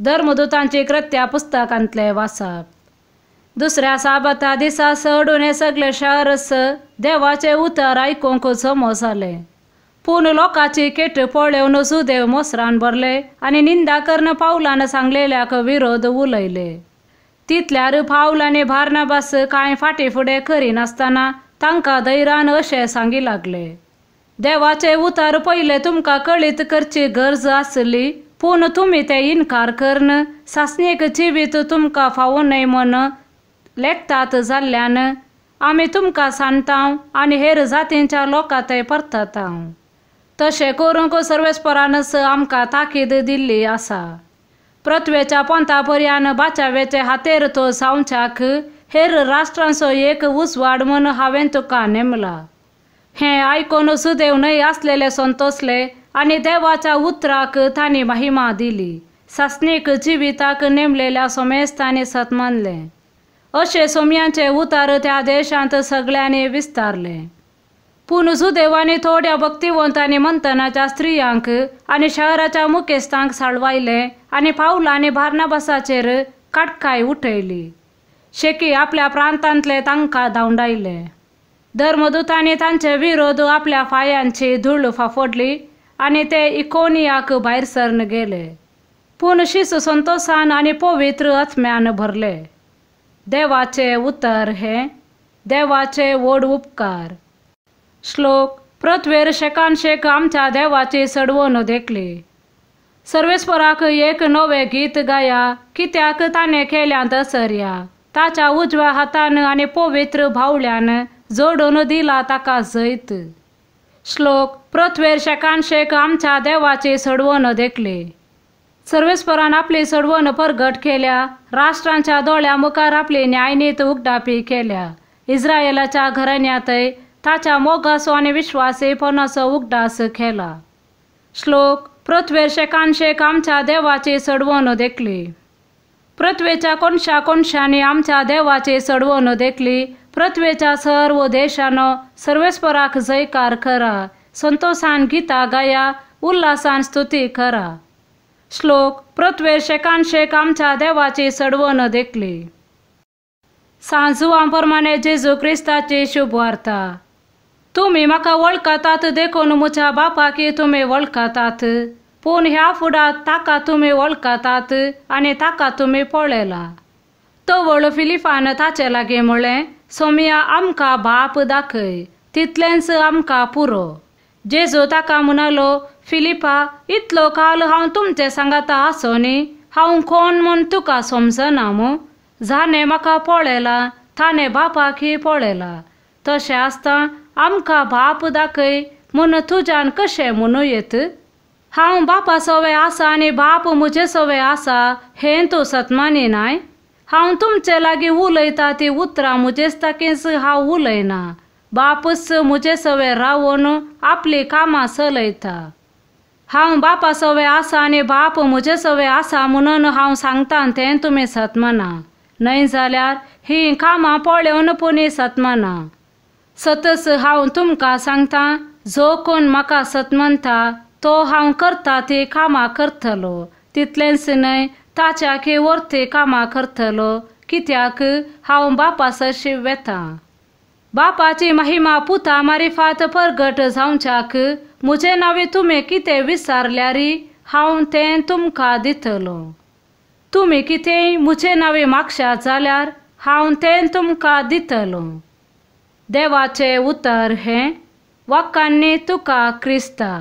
धर्मदूतांची कृत्या पुस्तकांतले वाचप. दुसऱ्या साबता दिसा सडून हें सगळें शहरच देवाचें उतर आयकूंक जमो जालें. पूण लोकांची केट पळोवन सुदेव मोसरान भरले आनी निंदा करून पावलान सांगलेल्याक विरोध उलयले. तितल्यार पावल आनी बार्नाबास कांय फाटीं फुडें करिनासतना तांकां धैर्यान अशें सांगी लागले, देवाचें उतर पयलें तुमकां कळीत करची गरज आसली, पूण तुमी तें इनकार करून सासणीक जिवीत तुमकां फावो न्हय म्हूण लेखतात जाल्ल्यान आमी तुमकां सांगता आनी हेर जातींच्या लोकां थंय परतता. तशें करूंक सर्वेस्परानच आमकां ताकीद दिल्ली आसा. पृथ्वेच्या पोंता पर्यान बाचावेचे हातेर तो जावच्याक हेर राष्ट्रांचो एक उजवाड म्हूण हांवें तुका नेमला. हें आयकून सुदेव न्हय आसलेले संतोसले आनी देवाच्या उतराक तांणी महिमा दिली. सासणीक जिविताक नेमलेल्या सोमेस्तांनी सत मानलें. अशें सोम्यांचें उतर त्या देशांत सगळ्यांनी विस्तारलें. पूण सुदेवांनी थोड्या भक्तिवंत आनी मंथनाच्या स्त्रियांक आनी शहराच्या मुखेस्तांक साळवायलें आनी पावल आनी बार्नाबासाचेर काटकाय उठयली. शेकी आपल्या प्रांतांतले तांकां धांवडायले. धर्मदूतांनी तांचे विरोध आपल्या पांयांची धूळ फाफडली आनी ते इकोनियाक भायर सरन गेले. पूण शिस संतोसान आनी पवित्र आत्म्यान भरले. देवाचें उतर हें देवाचे व्हड उपकार. श्लोक. पृथ्वेर शेकान शेक आमच्या देवाची सडवण देखली. सर्वेस्पराक एक नवें गीत गाया, कित्याक ताणें केल्यांत असर्या. ताच्या उजव्या हातान आनी पवित्र बावल्यान जोडून दिला ताका जैत. श्लोक. पृथ्वेर शेकान शेक आमच्या देवाची सडवण देखली. सर्वेस्परान आपली सडवण परगट केल्या, राष्ट्रांच्या दोळ्या मुखार आपली न्यायनीत उगडापी केल्या. इस्रायलाच्या घराण्यांतय ताच्या मोगाचो आनी विश्वासीपणाचो उगडास केला. श्लोक. पृथ्वेर शेकान शेक आमच्या देवाची सडवण देखली. पृथ्वेच्या कोनशा कोनशांनी आमच्या देवाची सडवण देखली. पृथ्वेच्या सर्व देशानो सर्वेस्पराक जयकार करा, संतोषान गीता गाया, उल्हासान स्तुती करा. श्लोक. पृथ्वेर शेकान शेक आमच्या देवाची सडवण देखली. सांजुआ प्रमाणे जेजू क्रिस्ताची शुभवार्ता. तुमी म्हाका वळखतात देखून म्हज्या बापाकी तुमी वळखतात, पूण ह्या फुडात ताका तुमी वळखतात आनी ताका तुमी पळयला. तवळ फिलिपान ताचे लागीं म्हळें, सोमया आमकां बाप दाखय, तितलेंच आमकां पुरो. जेजू ताका म्हणालो, फिलिपा, इतलो काल हांव तुमचे सांगाता आसो न्ही, हांव कोण म्हूण तुका समजना मू? जाणें म्हाका पळयला ताणें बापाकय पळयला. तशें आसता आमकां बाप दाखय म्हूण तुज्यान कशें म्हणूं येत? हांव बापा सवे आसा आनी बाप म्हजे सवे आसा हें तूं सतमानी नाय? हांव तुमचे लागीं उलयता ती उतरां म्हजेच ताकीच हांव उलयना, बापूच म्हजे सवे रावून आपलीं कामां चलयता. हांव बापा सवे आसा आनी बाप म्हजे सवे आसा म्हणून हांव सांगता तें तुमी सतमाना, न्हय जाल्यार हीं कामां पळोवन पुणी सतमाना. सतच हांव तुमकां सांगता, जो कोण म्हाका सतमनता तो हांव करता ती कामां करतलो, तितलेंच न्हय ताच्या वरती कामां करतलो, कित्याक हांव बापा सरशी वेता. बापाची महिमा पुता मारिफात परगट जावच्याक म्हजे नांवे तुमी कितें विचारल्यारी हांव तें तुमकां दितलो. तुमी कितेंय म्हजे नांवे मागशात जाल्यार हांव तें तुमकां दितलो. देवाचें उतर हें. वाक्यांनी तुका क्रिस्ता.